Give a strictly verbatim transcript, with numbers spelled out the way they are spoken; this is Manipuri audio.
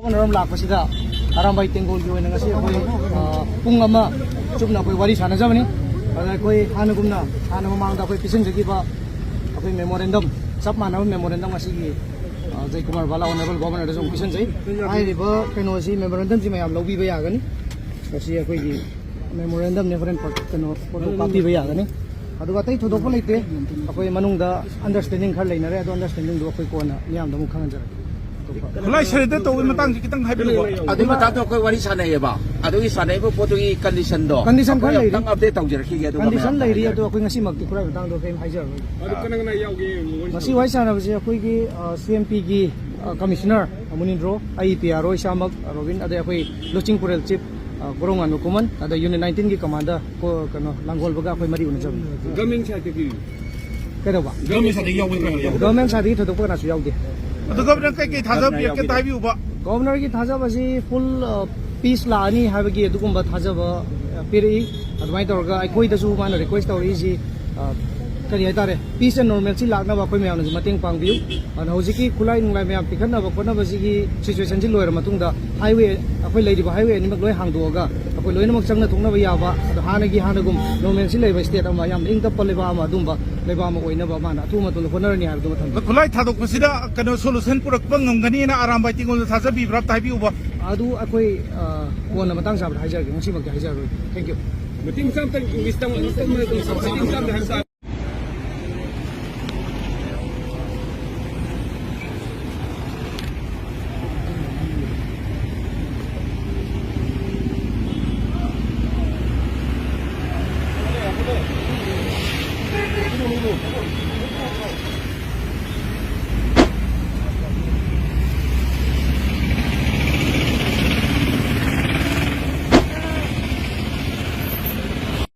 ꯒꯣꯕꯔꯅꯔ ꯑꯃ ꯂꯥꯛꯄꯁꯤꯗ ꯑꯔꯥꯝꯕꯥꯏ ꯇꯦꯡꯒꯣꯜꯒꯤ ꯑꯣꯏꯅ ꯉꯁꯤ ꯑꯩꯈꯣꯏ, ꯑ, ꯄꯨꯡ ꯑꯃ ꯆꯨꯞꯅ ꯑꯩꯈꯣꯏ ꯋꯥꯔꯤ ꯁꯥꯟꯅꯖꯕꯅꯤ꯫ ꯑꯗ ꯑꯩꯈꯣꯏ ꯍꯥꯟꯅꯒꯨꯝꯅ, ꯍꯥꯟꯅ ꯃꯃꯥꯡꯗ ꯑꯩꯈꯣꯏ ꯄꯤꯁꯤꯟꯖꯈꯤꯕ ꯑꯩꯈꯣꯏ ꯃꯦꯃꯣꯔꯦꯟꯗꯝ, ꯆꯞ ꯃꯥꯟꯅꯕ ꯃꯦꯃꯣꯔꯦꯟꯗꯝ ꯉꯁꯤꯒꯤ, ꯑ, ꯖꯌꯀꯨꯃꯥꯔ ꯕꯥꯂꯥ ꯑꯣꯅꯔꯦꯕꯜ ꯒꯣꯕꯔꯅꯔꯗꯁꯨ ꯑꯃꯨꯛ ꯄꯤꯁꯤꯟꯖꯩ꯫ ꯍꯥꯏꯔꯤꯕ ꯀꯩꯅꯣꯁꯤ, ꯃꯦꯃꯣꯔꯦꯟꯗꯝꯁꯤ ꯃꯌꯥꯝ ꯂꯧꯕꯤꯕ ꯌꯥꯒꯅꯤ꯫ ꯃꯁꯤ ꯑꯩꯈꯣꯏꯒꯤ ꯃꯦꯃꯣꯔꯦꯟꯗꯝꯅꯤ, ꯍꯣꯔꯦꯟ ꯐꯣ-, ꯀꯩꯅꯣ, ꯐꯣꯇꯣ ꯀꯥꯞꯄꯤꯕ ꯌꯥꯒꯅꯤ꯫ ꯑꯗꯨꯒ ꯑꯇꯩ ꯊꯣꯏꯗꯣꯛꯄ ꯂꯩꯇꯦ꯫ ꯑꯩꯈꯣꯏ ꯃꯅꯨꯡꯗ ꯑꯟꯗꯔꯁ꯭ꯇꯦꯟꯗꯤꯡ ꯈꯔ ꯂꯩꯅꯔꯦ, ꯑꯗꯣ ꯑꯟꯗꯔꯁ꯭ꯇꯦꯟꯗꯤꯡꯗꯨ ꯑꯩꯈꯣꯏ ꯀꯣꯟꯅ ꯃꯤꯌꯥꯝꯗ ꯑꯃꯨꯛ ꯈꯪꯍꯟꯖꯔꯛꯀꯦ꯫ ꯑꯇꯣꯞꯄ ꯈꯨꯠꯂꯥꯏ ꯁꯔꯦꯟꯗꯔ ꯇꯧꯕꯒꯤ ꯃꯇꯥꯡꯁꯦ ꯈꯤꯇꯪ ꯍꯥꯏꯕꯤꯔꯛꯑꯣ꯫ ꯑꯗꯨꯒꯤ ꯃꯇꯥꯡꯗꯣ ꯑꯩꯈꯣꯏ ꯋꯥꯔꯤ ꯁꯥꯟꯅꯩꯌꯦꯕ꯫ ꯑꯗꯨꯒꯤ ꯁꯥꯟꯅꯩꯕ ꯄꯣꯠꯇꯨꯒꯤ ꯀꯟꯗꯤꯁꯟꯗꯣ ꯀꯟꯗꯤꯁꯟ ꯈꯔ ꯑꯩꯈꯣꯏ ꯂꯩꯔꯤ꯫ ꯑꯃꯨꯛꯇꯪ ꯑꯞꯗꯦꯠ ꯇꯧꯖꯔꯛꯈꯤꯒꯦ, ꯑꯗꯨꯒ ꯀꯟꯗꯤꯁꯟ ꯃꯌꯥꯝꯗ ꯂꯩꯔꯤ, ꯍꯥꯏꯖꯔꯛꯀꯦ꯫ ꯑꯗꯣ ꯑꯩꯈꯣꯏ ꯉꯁꯤꯃꯛꯇꯤ ꯈꯨꯠꯂꯥꯏ ꯃꯇꯥꯡꯗꯣ ꯀꯔꯤꯝ ꯍꯥꯏꯖꯔꯔꯣꯏ꯫ ꯑꯗꯨ ꯀꯅꯥ ꯀꯅꯥ ꯌꯥꯎꯒꯦ? ꯃꯁꯤ ꯋꯥꯔꯤ ꯁꯥꯟꯅꯕꯁꯦ ꯑꯩꯈꯣꯏꯒꯤ, ꯑ, ꯁꯤ ꯑꯦꯝ ꯄꯤꯒꯤ, ꯑ, ꯀꯃꯤꯁꯅꯔ ꯃꯨꯅꯤꯟꯗ꯭ꯔꯣ, ꯑꯩ ꯄꯤ ꯑꯥꯔ ꯑꯣ ꯏꯁꯥꯃꯛ, ꯑ, ꯔꯣꯕꯤꯟ, ꯑꯗꯩ ꯑꯩꯈꯣꯏ ꯂꯨꯆꯤꯡ ꯄꯨꯔꯦꯜ ꯆꯤꯐ, ꯑ, ꯒꯣꯔꯣꯡꯉꯥꯟꯕ ꯈꯨꯃꯟ, ꯑꯗꯩ ꯌꯨꯅꯤꯠ ꯅꯥꯏꯟꯇꯤꯟꯒꯤ ꯀꯃꯥꯟꯗꯔ ꯀꯣ-, ꯀꯩꯅꯣ, ꯂꯥꯡꯒꯣꯜꯕꯒ ꯑꯩꯈꯣꯏ ꯃꯔꯤ ꯎꯅꯖꯕꯅꯤ꯫ ꯒꯚꯔꯟꯃꯦꯟꯠ ꯁꯥꯏꯠꯇꯒꯤ? ꯀꯩꯗꯧꯕ? ꯒꯚꯔꯟꯃꯦꯟꯠ ꯁꯥꯏꯠꯇꯒꯤ ꯌꯥꯎꯕ ꯅꯠꯇ꯭ꯔꯣ? ꯒꯚꯔꯟꯃꯦꯟꯠ ꯁꯥꯏꯠꯇꯒꯤ ꯊꯣꯏꯗꯣꯛꯄ ꯀꯅꯥꯁꯨ ꯌꯥꯎꯗꯦ꯫ ꯑꯗꯣ ꯒꯚꯔꯅꯔ ꯀꯩꯀꯩ ꯊꯥꯖꯕ ꯄꯤꯔꯛꯀꯦ ꯑꯝꯇ ꯍꯥꯏꯕꯤꯌꯨꯕ꯫ ꯒꯚꯔꯅꯔꯒꯤ ꯊꯥꯖꯕꯁꯤ ꯐꯨꯜ, ꯑ, ꯄꯤꯁ ꯂꯥꯛꯑꯅꯤ ꯍꯥꯏꯕꯒꯤ ꯑꯗꯨꯒꯨꯝꯕ ꯊꯥꯖꯕ, ꯑ, ꯄꯤꯔꯛꯏ꯫ ꯑꯗꯨꯃꯥꯏꯅ ꯇꯧꯔꯒ ꯑꯩꯈꯣꯏꯗꯁꯨ ꯃꯥꯅ ꯔꯤꯀ꯭ꯋꯦꯁ ꯇꯧꯔꯛꯏꯁꯤ, ꯑ, ꯀꯔꯤ ꯍꯥꯏꯇꯥꯔꯦ, ꯄꯤꯁ ꯑꯦꯟ ꯅꯣꯔꯃꯦꯜꯁꯤ ꯂꯥꯛꯅꯕ ꯑꯩꯈꯣꯏ ꯃꯌꯥꯝꯅꯁꯨ ꯃꯇꯦꯡ ꯄꯥꯡꯕꯤꯌꯨ꯫ ꯑꯗꯨꯅ ꯍꯧꯖꯤꯛꯀꯤ ꯈꯨꯠꯂꯥꯏ ꯅꯨꯡꯂꯥꯏ ꯃꯌꯥꯝ ꯄꯤꯈꯠꯅꯕ ꯈꯣꯠꯅꯕꯁꯤꯒꯤ ꯁꯤꯆꯨꯋꯦꯁꯟꯁꯤ ꯂꯣꯏꯔ ꯃꯇꯨꯡꯗ ꯍꯥꯏꯋꯦ, ꯑꯩꯈꯣꯏ ꯂꯩꯔꯤꯕ ꯍꯥꯏꯋꯦ ꯑꯅꯤꯃꯛ ꯂꯣꯏ ꯍꯥꯡꯗꯣꯛꯑꯒ ꯑꯩꯈꯣꯏ ꯂꯣꯏꯅꯃꯛ ꯆꯪꯅ ꯊꯣꯛꯅꯕ ꯌꯥꯕ, ꯑꯗꯣ ꯍꯥꯟꯅꯒꯤ ꯍꯥꯟꯅꯒꯨꯝ ꯅꯣꯔꯃꯦꯜꯁꯤ ꯂꯩꯕ ꯁ꯭ꯇꯦꯠ ꯑꯃ, ꯌꯥꯝꯅ ꯏꯪ ꯇꯞꯄ ꯂꯩꯕꯥꯛ ꯑꯃ, ꯑꯗꯨꯝꯕ ꯂꯩꯕꯥꯛ ꯑꯃ ꯑꯣꯏꯅꯕ ꯃꯥꯅ ꯑꯊꯨꯕ ꯃꯇꯝꯗ ꯍꯣꯠꯅꯔꯅꯤ ꯍꯥꯏꯕꯗꯨꯃ ꯊꯝꯖꯒꯦ꯫ ꯈꯨꯠꯂꯥꯏ ꯊꯥꯗꯣꯛꯄꯁꯤꯗ ꯀꯩꯅꯣ ꯁꯣꯂꯨꯁꯟ ꯄꯨꯔꯛꯄ ꯉꯝꯒꯅꯤꯅ ꯑꯔꯥꯝꯕꯥꯏ ꯇꯦꯡꯒꯣꯜꯗ ꯊꯥꯖꯕꯤꯕ꯭ꯔꯥ ꯑꯝꯇ ꯍꯥꯏꯕꯤꯌꯨꯕ꯫ ꯑꯗꯨ ꯑꯩꯈꯣꯏ, ꯑ, ꯀꯣꯟꯅ ꯃꯇꯥꯡ ꯆꯥꯕꯗ ꯍꯥꯏꯖꯔꯒꯦ, ꯉꯁꯤꯃꯛꯇꯤ ꯍꯥꯏꯖꯔꯔꯣꯏ꯫ Thank you꯫ ꯃꯇꯦꯡ ꯃꯆꯥ ꯑꯝꯇꯪ English ꯇ ꯃꯇꯦꯡ ꯃꯆꯥ ꯑꯝꯇ ꯍꯥꯏꯕ ꯇꯥꯔꯦ꯫